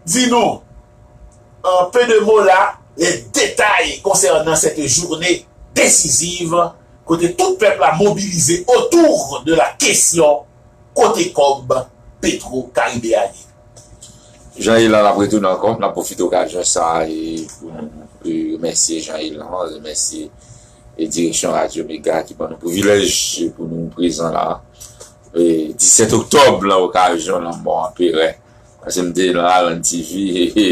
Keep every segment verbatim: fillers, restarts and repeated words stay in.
Di nou, en peu de mots là, les détails concernant cette journée décisive, kote tout pèp la mobilize autour de la question kote kòb Petro Caribe a ye. Jean Elan, n ap retounen ankò, n ap pwofite okazyon sa a e pou nou e, remèsye Jean Elan, remèsye e, direksyon Radyo Mega ki ban nou privilèj pou nou prezan la. E, disèt oktòb, nan okazyon lanmò anperè, paske m te nan Alan TV, e, e,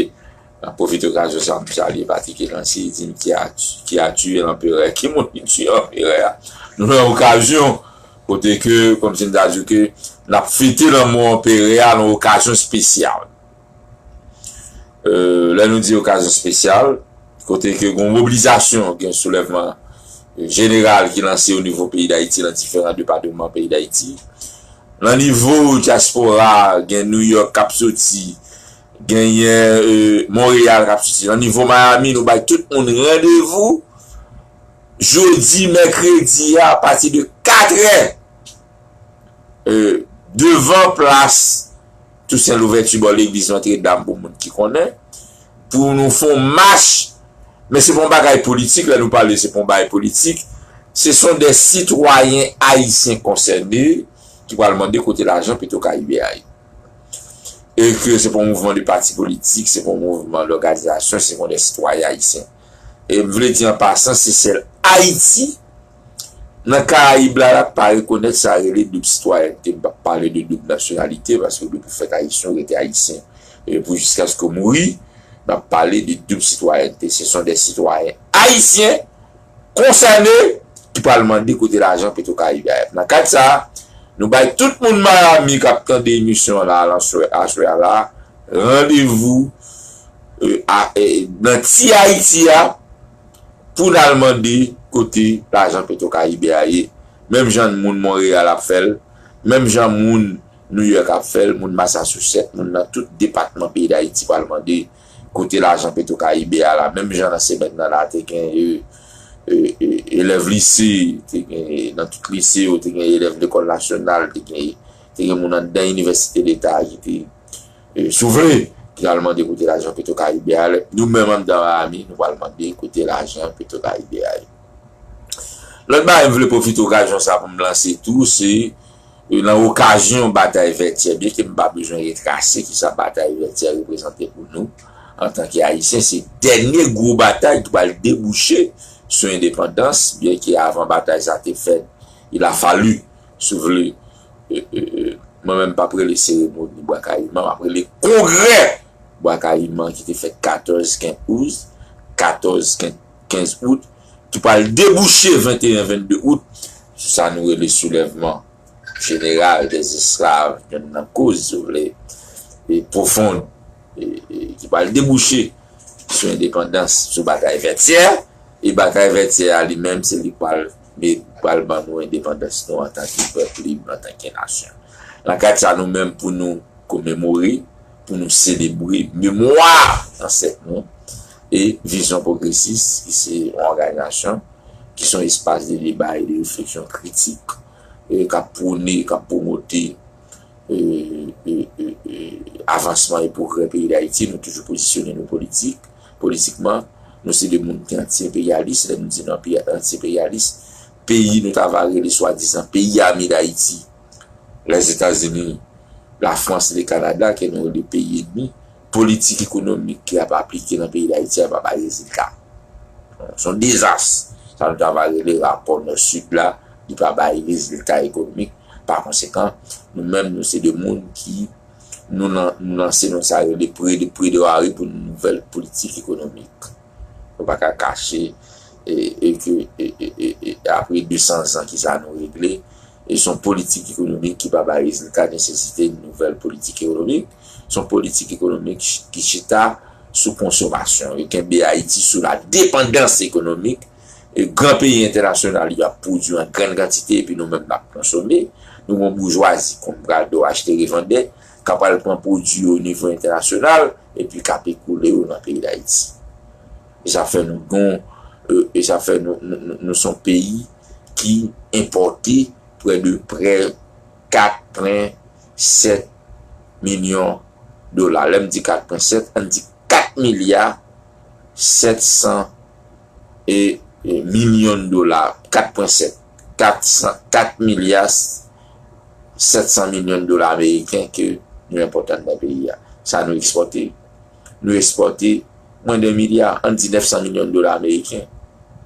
m ap pwofite okazyon sa a, m salye Patrick Elancy, di m ki a, ki a tiye lanperè, ki moun ki tiye lanperè a. Nou nan okazyon, kote ke, kòmsi m ta di ke, n ap fete lanmò anperè a nan okazyon espesyal. E, lè nou di okazyon espesyal, kote ke gen mobilizasyon, gen soulèvman jeneral ki lanse o nivo peyi Dayiti, nan diferan depatman peyi Dayiti. Nan nivo dyaspora, gen New York k ap soti, genyen e, Monreyal k ap soti. Nan nivo Miami, nou bay tout moun randevou jodi, mèkredi a, apati de katrè, e, devan plas Tousen Louvèti bò legliz Nòtredam pou moun ki konnen, pou nou fè yon mach, men se pa yon bagay politik, lè nou pale se pa yon bagay politik, se son de sitwayen ayisyen konsène ki pral mande kote lajan Petro Caribe a ye. E ke se pa yon mouvman de pati politik, se pa yon mouvman de òganizasyon, se pa de sitwayen ayisyen. E m vle di an pasan, se sèl Ayiti nan Karayib la, la pa rekonèt sa rele doub sitwayènte. M p ap pale de doub nasyonalite, paske depi w fèt ayisyen, w rete ayisyen. E pou jiskaske w mouri, n ap pale de doub sitwayènte. Se son de sitwayen ayisyen konsène ki pral mande kote lajan Petro Caribe a ye. Nan kad sa a, nou bay tout moun Miami k ap tande emisyon an la, aswè a la, randevou e, a, e, nan ti Ayiti a, pou n al mande kote lajan Petro Caribe a ye. Menm jan moun Monreyal ap fè l, menm jan moun New York ap fè l, moun Massachusetts, moun nan tout depatman peyi Dayiti pral mande kote lajan Petro Caribe a la. Menm jan nan semèn nan la, te gen e, e, e, elèv lise, te gen nan tout lise yo, te gen elèv lekòl nasyonal, te gen, te gen moun anndan inivèsite leta ki te e, si w vle, ki al mande kote lajan Petro Caribe a ye. Nou menm anndan Miami, nou pral mande kote lajan Petro Caribe a ye. Lòt bagay m vle pwofite okazyon sa pou m lanse tou, se e, nan okazyon batay Vètyè, byenke m pa bezwen retrase kisa batay Vètyè reprezante pou nou antanke Ayisyen, se dènye gwo batay ki pral debouche sou endepandans, byenke avan batay sa te fèt, il a fallu, si w vle, e, e, e, mwen menm m p ap rele seremoni Bwa Kayiman, m ap rele kongrè Bwa Kayiman ki te fèt katòz, kenz out, katòz, kenz out, ki pral debouche venteyen, vennde out, sou sa nou rele soulèvman jeneral dèzesklav, yonn nan koz, si w vle, e pwofon, e, e, ki pral debouche sou endepandans, sou batay Vètyè, e batay Vètyè a li menm, se li k pral, pral ban nou endepandans nou antanke pèp lib, antanke nasyon. Nan kad sa, nou menm pou nou komemore, pou nou selebre memwa zansèt nou e Vizyon Pwogresis, ki se yon òganizasyon, ki se yon espas de deba e de refleksyon kritik, e k ap pwone, k ap pwomote e, e, e, e, avansman e pwogrè peyi Dayiti, nou toujou pozisyone nou politik, politikman. Nou se de moun ki anti-enperyalis, lè nou di nou anti-enperyalis, peyi nou ta va rele swadizan peyi ame Dayiti, Lèzetazini, Lafrans, le Kanada, ke nou rele peyi enmi, politik ekonomik ki ap aplike nan peyi Dayiti a pa bay rezilta. Se yon dezas. Sa nou ta va rele rapò Nò-Sid la, li pa bay rezilta ekonomik. Pa konsekan, nou menm, nou se de moun ki, nou, lan, nou lanse nou sa rele Pre de, Pre de Harry pou nouvèl politik ekonomik. Nou pa ka kache e, e ke e, e, e, e, apre de san zan ki sa nou regle, e se yon politik ekonomik ki pa bay rezilta, nesesite yon nouvèl politik ekonomik. Se yon politik ekonomik ki chita sou konsomasyon. Yo kenbe Ayiti sou la depandans ekonomik. E gran peyi entènasyonal yo ap pwodui an grann kantite, epi nou menm n ap konsome. Nou gen yon boujwazi, konn bradò, achte revandè, k ap al pran pwodui yo o nivo entènasyonal, epi k ap ekoule yo nan peyi Dayiti. E sa fè nou gon, e, e sa fè nou, nou, nou, nou se yon peyi ki enpòte prè de, prè kat pwen sèt milyon dola. Lè m di kat pwen sèt, ann di kat milya sèt san e, e milyon dola. Kat pwen sèt. Kat san, kat milya sèt san milyon dola ameriken ke nou enpòte anndan peyi a. Sa nou ekspòte. Nou ekspòte mwens de milya, ann di nèf san milyon dola ameriken.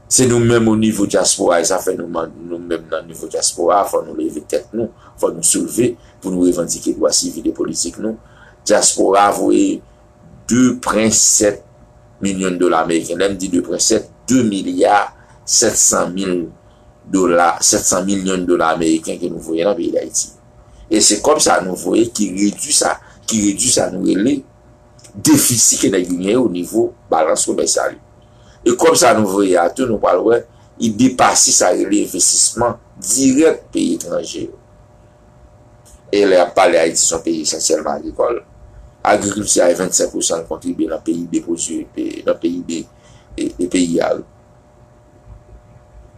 Se nou menm o nivo dyaspora, e sa fè nou, nou menm nan nivo dyaspora, fò nou leve tèt nou, fò nou soulve pou nou revandike dwa sivil e politik nou. Dyaspora voye de pwen sèt milyon dola ameriken. Lè m di de pwen sèt, de milya sèt san mil dola, sèt san milyon dola ameriken ke nou voye nan peyi Dayiti. E se kòb sa nou voye ki redui sa, ki redui sa nou rele defisi ke nèg yo genyen o nivo balans komèsyal yo. E kòb sa nou voye a tou, nou pral wè, li depase sa rele envestisman dirèk peyi etranje yo. E lè y ap pale Ayiti, se yon peyi esansyèlman agrikòl. Agrikilti a, e vennsenk pousan l kontribye nan P I B pwodui, nan P I B e, e peyi a.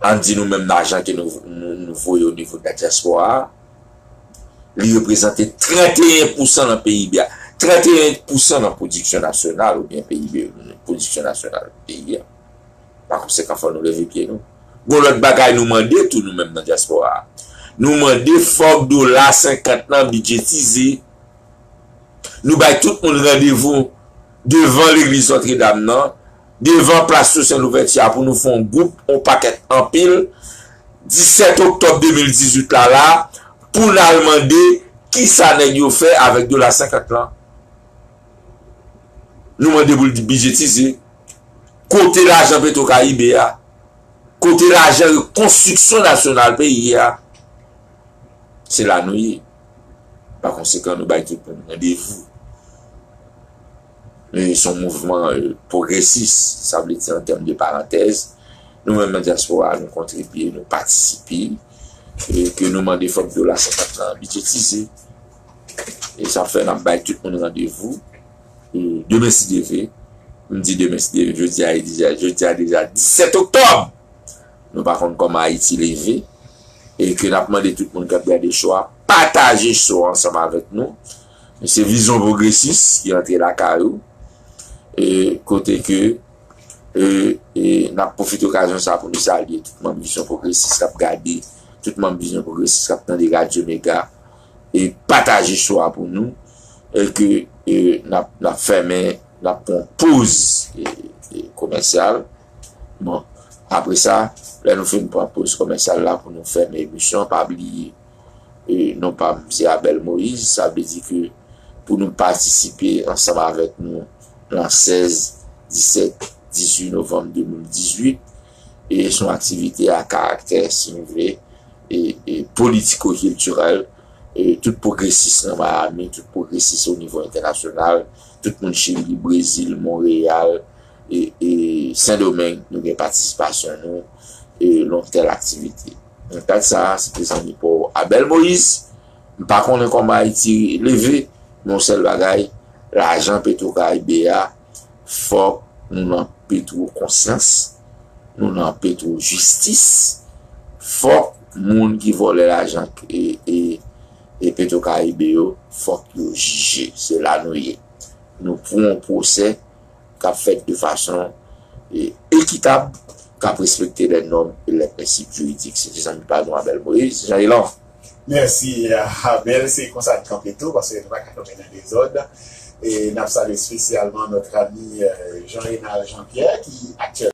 Ann di nou menm lajan ke nou, nou, nou voye o nivo de la dyaspora a, li reprezante trannteyen pousan nan P I B a. Trannteyen pousan nan pwodiksyon nasyonal oubyen P I B, pwodiksyon nasyonal peyi a. Pa konsekan, fò nou leve pye nou. Gon lòt bagay nou mande tou, nou menm nan dyaspora a. Nou mande fòk dola senkant lan bidjetize. Nou bay tout moun randevou devan legliz Nòtredam nan, devan plas Toussaint Louverture a pou nou fè yon gwoup, yon pakèt anpil, disèt oktòb de mil dizuit la la, pou n al mande kisa nèg yo fè avèk dola senkant lan. Nou mande pou l bidjetize. Kote lajan Petro Caribe a? Kote lajan rekonstriksyon nasyonal peyi a? Se la nou ye. Pa konsekan, nou bay tout moun randevou. E se yon mouvman, e, pwogresis, sa vle di an tèm de parantèz, nou menm nan dyaspora a, nou kontribye, nou patisipe, e ke nou mande fòk dola senkant lan bidjetize. E sa fè n ap bay tout moun randevou, e demen si Dye vle, m di demen si Dye vle, jodi a e deja, jodi a deja disèt oktòb. Nou pa konn kòman Ayiti leve, e ke n ap mande tout moun k ap gade show a, pataje show a ansanm avèk nou. Se Vizyon Pwogresis ki antre lakay ou, e kote ke, e, e n ap pwofite okazyon sa a pou nou salye tout manm Vizyon Pwogresis k ap gade, tout manm Vizyon Pwogresis k ap tande Radyo Mega, e pataje show a pou nou, e ke, e, n ap, n ap fèmen, n ap pran poz, e, e, komèsyal. Bon, apre sa, lè nou fin pran poz komèsyal la pou nou fèmen emisyon, pa bliye, e, non pa m se Abel Moïse, sa vle di ke pou nou patisipe ansanm avèk nou nan sèz, disèt, dizuit novanm de mil dizuit, e se yon aktivite a karaktè, si nou vle, e, e politiko-kiltirèl, e tout pwogresis nan Miami, tout pwogresis o nivo entènasyonal, tout moun Chili, Brezil, Monreyal, e, e Sendomeng, nou gen patisipasyon nou, e lòt tèl aktivite. Nan kad sa a, se te zanmi pa w Abel Moïse. M pa konnen kòman Ayiti leve, men yon sèl bagay, lajan Petro Caribe a, fòk nou nan Petro konsyans, nou nan Petro jistis, fòk moun ki vòlè lajan e, e, e Petro Caribe yo, fòk yo jije. Se la nou ye. Nou pou yon pwosè k ap fèt de fason, e, ekitab, k ap respekte lè nòm e lè prensip jiridik. Se te zanmi pa nou Abel Moïse, Jean Elan. Mèsi, Abel. Se konsa n kanpe tou, paske nou pa ka tonbe nan dezòd. E n ap salye espesyalman notre ami, euh, Jean Renald Jean Pierre, ki aktyèlman